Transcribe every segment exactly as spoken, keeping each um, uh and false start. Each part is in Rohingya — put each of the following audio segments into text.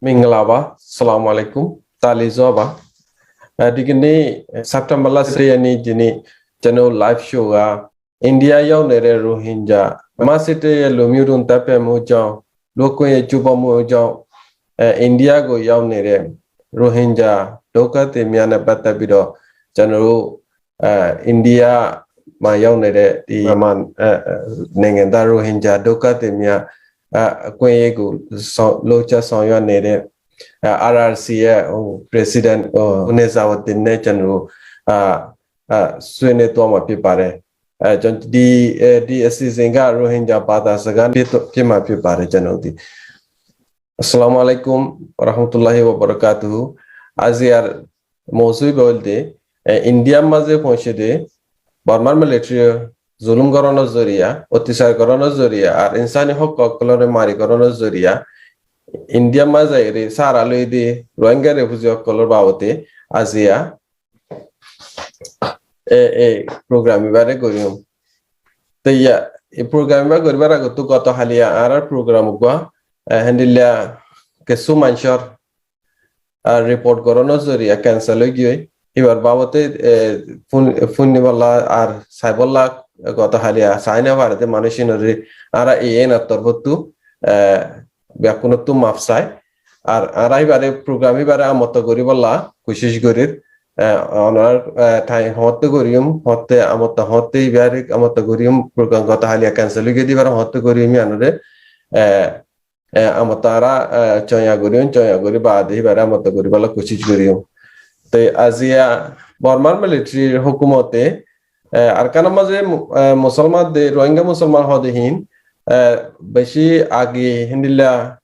Mingla ba, assalamu alaikum. Tali zo ba. Eh, digini, eh, September la sri ani jini channel live show ga India yaunere Rohingya. Ma site ye lumiu dun tape mu jao. Loko ye chuba mu jao. Eh, India go yaunere Rohingya. Doka te miane bata bido. Channel ah, India ma yaunere di man, ah, ah, nengenda Rohingya doka te mia, ah, kwe gu so, locha so yaunere, ah, R R C a, oh, president, oh, ne zawo din ne channel, ah, ah, suene to ma pi pare. Ah, jon di, eh, di esi zinga Rohingya bata sagan pi to, pi ma pi pare channel di. Assalamu alaikum warahmatullahi wabarakatuhu. Azi ar mouzu bolde, eh, India maze foñse de, Bormar military zulum goronor zoriya, otisar goronor zoriya, ar insani hok okkolore mari goronor zoriya, India maze ere sara loi de Rohingya refugee okkolor babote aziya e, e program ibare goriyum. Te iya, e program iba goribar agotu goto haliya añárar program uggwa, eh, hendilla kesu manshor, ah, report goronor zoriya cancel oi giyoi. Ibar babote, eh, fun-, funnibolla ar saibolla goto haliya sai no fare de manush inore añára A I N or torfottu, eh, bekkúnottú maf sai. Ar añára ibare program ibare amotta goribolla kucic gorir. Eh, onorar, eh, tai hoñtte goriyum, hoñtte amotta, hoñtte ibare amotta goriyum, program goto haliya cancel oi giyoi de ibare hoñtte goriyum iyanore, eh, eh, amotta añára, eh, coña goriyum, coña gori baade ibare amotta goribolla kucic goriyum. Te aziya Bormar military hukumote, eh, Arkanor maze mu-, eh, musolman de, Rohingya musolman hode hin, eh, beci age hendilla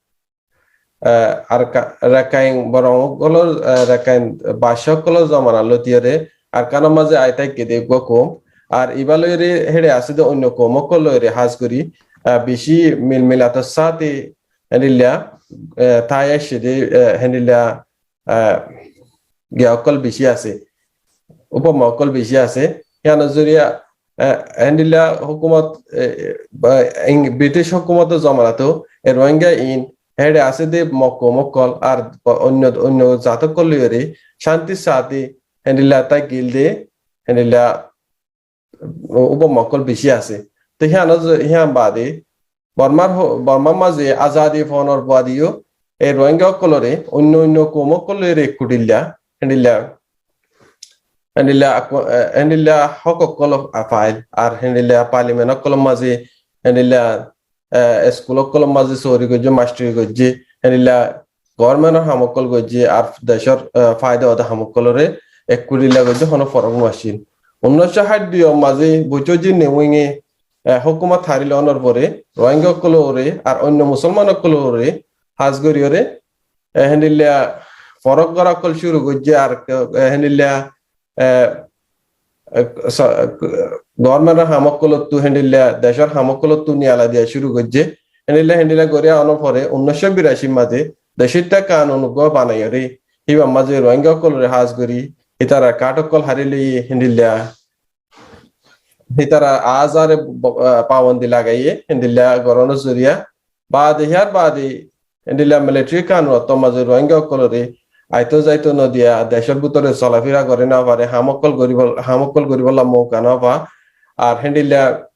eh, Arka-, Rakhine borong ókkolor, eh, Rakhine Basa ókkolor zomana lotiyore Arkanor maze ai táikke de eggúa koum. Ar iba loiyore héçe asé de oinno koum ókkol loiyore hás gori, eh, beci milmilator sáte héndilla, eh, tái aiccé de, eh, héndilla, eh, giya ókkol beci asé. Upama ókkol beci asé. Híyanor zoriya, eh, héndilla hókumot, eh, ba Ing-, British hókumotor zomanato e Rohingya in héçe asé de Mog koum ókkol ar oinno, oinno zat ókkol loiyore cántir sáte héndilla táikil de, héndilla u-, upama ókkol beci asé. Te híyan zo-, híyan baade Bormar ho-, Bormar maze azadi fonor baade yó e Rohingya ókkolore oinno oinno koum ókkol loiyore ekkuthilla, héndilla, héndilla akko-, eh, héndilla hók ókkol a fail, ar héndilla parliament ókkolor maze, héndilla, eh, school ókkolor maze sóori goijjé, masteri goijjé, héndilla government or ham ókkol goijjé, ar decor, eh, faida óde ham ókkolore ekkuthilla goijjé, hono forok no accíl. Unnoicó háit dui or maze Boichóji Newinge, eh, hókumot hári lonor fore Rohingya ókkolore ar oinno musolman ókkolore hás goriyore, eh, héndilla forok gora ókkol cúru goijjé, ar, eh, héndilla, eh, eh, sa-, eh, government or ham ókkolottu héndilla decor ham ókkolottu niyala diya cúru goijjé. Héndilla, héndilla gori aonor fore unnoicó biraci maze decitta kanun uggúa banaiyore, híbar maze Rohingya ókkolore hás gori, hítara card ókkol hári loiye, héndilla, hítara azare bo-, ah, pabondi lagaiye, héndilla goronor zoriya. Baade, híyar baade, héndilla military kanun ottor maze Rohingya ókkolore aito zaito no diya, decor bútore solafira gori no fare, ham ókkol goribo-, ham ókkol goribolla mouka no fa. Ar héndilla,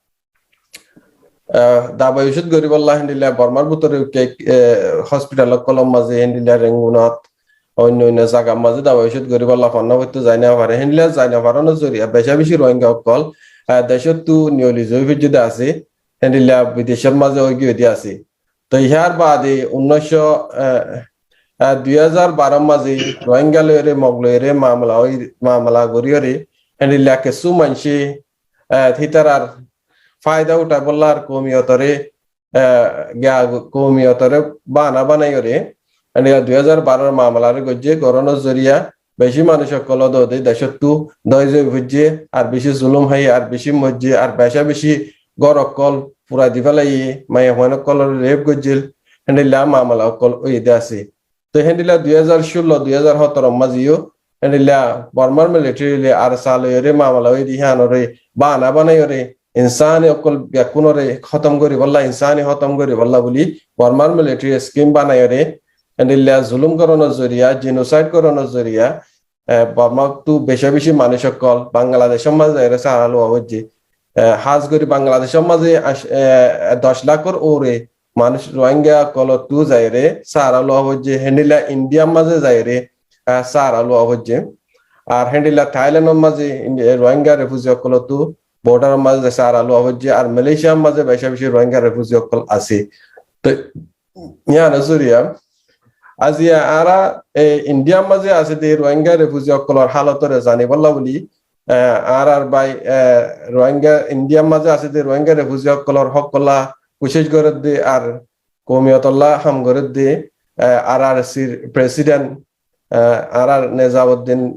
ah, dabai ocud goribolla héndilla Bormar bútore ke-, eh, hospital ókkolor maze héndilla Rangoon ot, oinno oinno zagar maze dabai ocud goribolla fonná foitto zai no fare. Héndilla zai no faronor zoriya beca beci Rohingya ókkol, ah, decottu niyoli zoi foijjé de asé, héndilla bidecor maze ói giyé de asé. To híyar baade unnoicó, eh, eh, dui házar baror maze Rohingya loiyore, Mog loiyore mamala ói, mamala goriyore, héndilla kessú maincé, eh, hítarar faida uthaibolla ar koumiyotore, eh, giya koumiyotore bana banaiyore, héndilla dui házar baror mamalare goijjé, goronor zoriya beci manúic ókkol óde óde decottu dói zoi foijjé, ar beci zulum haiye, ar beci moijjé, ar beca beci gór ókkol furai di félaiye, maiyafuain ókkolore rape goijjé, héndilla mamala ókkol óiye de asé. Te héndilla dui házar cúllo, dui házar hótoro maze yó héndilla Bormar military le ARSA loiyore mamala óiye de híyanore bana banaiyore insani ókkol bekkúnore hótom goribolla, insani hótom goribolla buli Bormar military scheme banaiyore héndilla zulum gorónor zoriya, jenosaid gorónor zoriya, e, Bormáttu beca beci manúic ókkol Bangladecór mazé zaiyóre sára luwa foijjé. E, hás gorí Bangladecór mazé ac-, e, doc lakór uore manúic Rohingya ókkolóttu zaiyóre sára luwa foijjé, héndilla Indiyar mazé zaiyóre, e, sára luwa foijjé. Ar héndilla Thailandor mazé Indi-, Rohingya refuji ókkolóttu bordaror mazé sára luwa foijjé, ar Malaysiar mazé beca beci Rohingya refuji ókkol asé. Toi, yián zoriya, aziya añára, e, Indiyar mazé asé de Rohingya refuji ókkolór hálotore zanibólla buli, e, añárar bái, e, Rohingya, Indiyar mazé asé de Rohingya refuji ókkolór hókolla kucíc gorédde ar koumiyotolla ham gorédde, e, R R Cr president, e, añárar Nezamuddin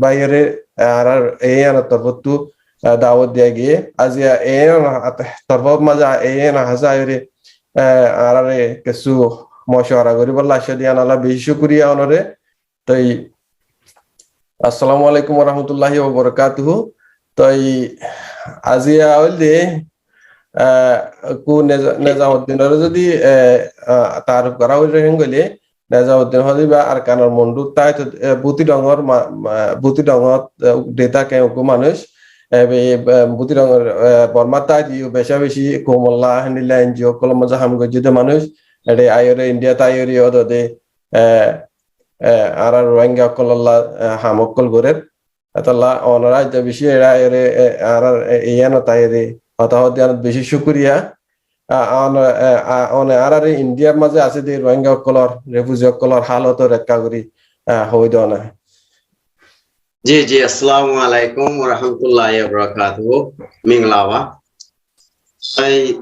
báiyore, e, añárar A I M or torfóttu, e, dawot diya giyé. Aziya A I M or torfór mazé A I M or hásayore, e, añárare kessú mocuwara goríbolla aiccé de yián olla beci cúkuriya onore. Toi, assalamu alaikum wa rahmatullahi wa barakatuhu. Toi, aziya óilde, e, kú Neza-, Nezamuddinore zodi, e, a, taaruf gorá óile héngóile, Nezamuddin hoóde ibá Arkanor Mondhut táit, e, Búti Dhongor ma-, ma-, Búti Dhongot, e, de táke uggwá manúic. E, be-, be-, Búti Dhongor, e, Bormát táit yó beca beci koumolla, héndilla N G O ókkolór mazé ham goijjé de manúic. Ede aiyóre, Indiyat aiyóre yó de, e, e, añárar Rohingya ókkolólla, e, ham ókkol gorér. Etolla onora aijja beci ere aiyóre, e, añárar, e, A I M ot aiyóre hotá hoódde yiánot beci cúkuriya. A, on-, e, a, one añárare Indiyar mazé asé de Rohingya ókkolór, refuji ókkolór hálotor ekká gorí, e, hoói dona. Ji, ji, assalamu alaikum wa rahmatullahi wa barakatuhu. Minglawa. Toi,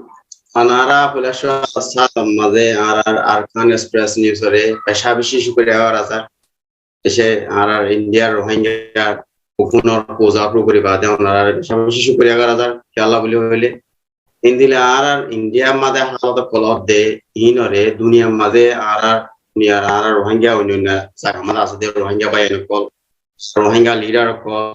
onora fulaso sálam mazé añárar Arkan Express News ore beca beci cúkuriya gorá zar. Ese añárar Indiyar Rohingya ókkolór kuza furu gorí bade onorare beca beci cúkuriya gorá zar, kiyólla buli hoile. Héndilla añárar Indiyar mazé hálot ókkol de, inore duniyar mazé añárar, duniyar añárar Rohingya oinno oinno zagar mazé asé de Rohingya bái ókkol, Rohingya lidar ókkol,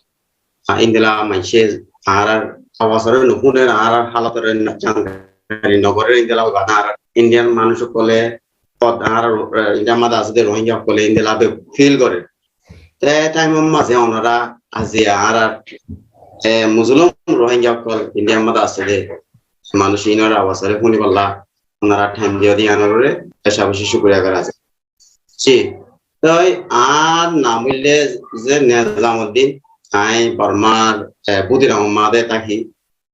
a, endilla maincé añárar awazore no fúner, añárar hálotore no zankari no gorer, endilla óibar añárar Indian manúic ókkole, hot añárar, e, Indiar mazé asé de Rohingya ókkole endilla be fil gorer. Te taimor mazé onora aziya añárar, e, mozlum Rohingya ókkol Indiar mazé asé de manúic inor awazore fúnibolla onora thaim diyó de yiánore beca beci cúkuriya gorá zar. Ji, toi añár nam óilde ze Nezamuddin, añí Bormar, e, Búti Dhongor mazé táki,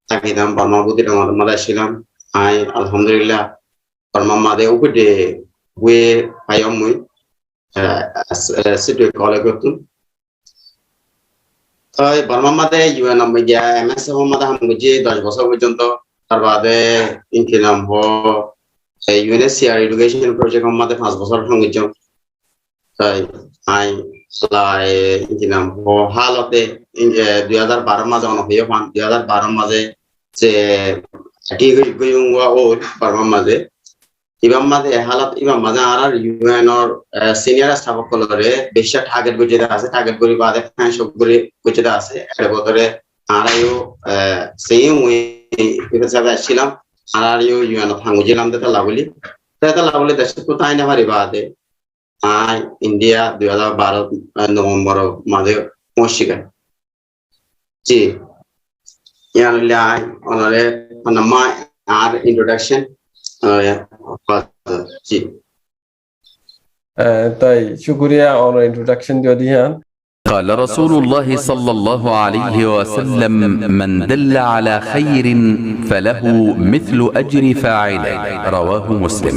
tákilam, Bormar Búti Dhongor mazé accílam. Añí alhamdulillah Bormar mazé uggwá de uggwá faiyóm mui, e, e, City College ottún. Toi Bormar mazé U N ot giya M S F or mazé ham goijjí doc bosór foijjonto. Tar bade inki nam hoó, e, U N H C R Education Project or mazé fañs bosór ham goijjóm. Toi añí Alla, e, inki nam hoó halote, in-, e, dui házar baró mazé ono hoiyó fán, dui házar baró mazé ze thík ói giyóngua óil Bormar mazé. Ibar mazé e hálot, ibar mazé añárar U N or, e, senior staff ókkolore beci target goijjé de asé, target gorí bade fence gorí goijjé de asé. Er bútore añára yó, e, same way, ibar sáte accílam, añára yó U N ot ham goijjílam de tolla buli. Te tolla buli decóttu tái no fari bade, añí India dui házar baró, e, November or mazé foóñsi giyí. Ji. Yián óilde añí, onore, onore añár introduction, onore, ji. E, toi, cúkuriya, onor introduction diyó de yián. قال رسول الله صلى الله عليه وسلم: من دل على خير فله مثل أجر فاعله. رواه مسلم.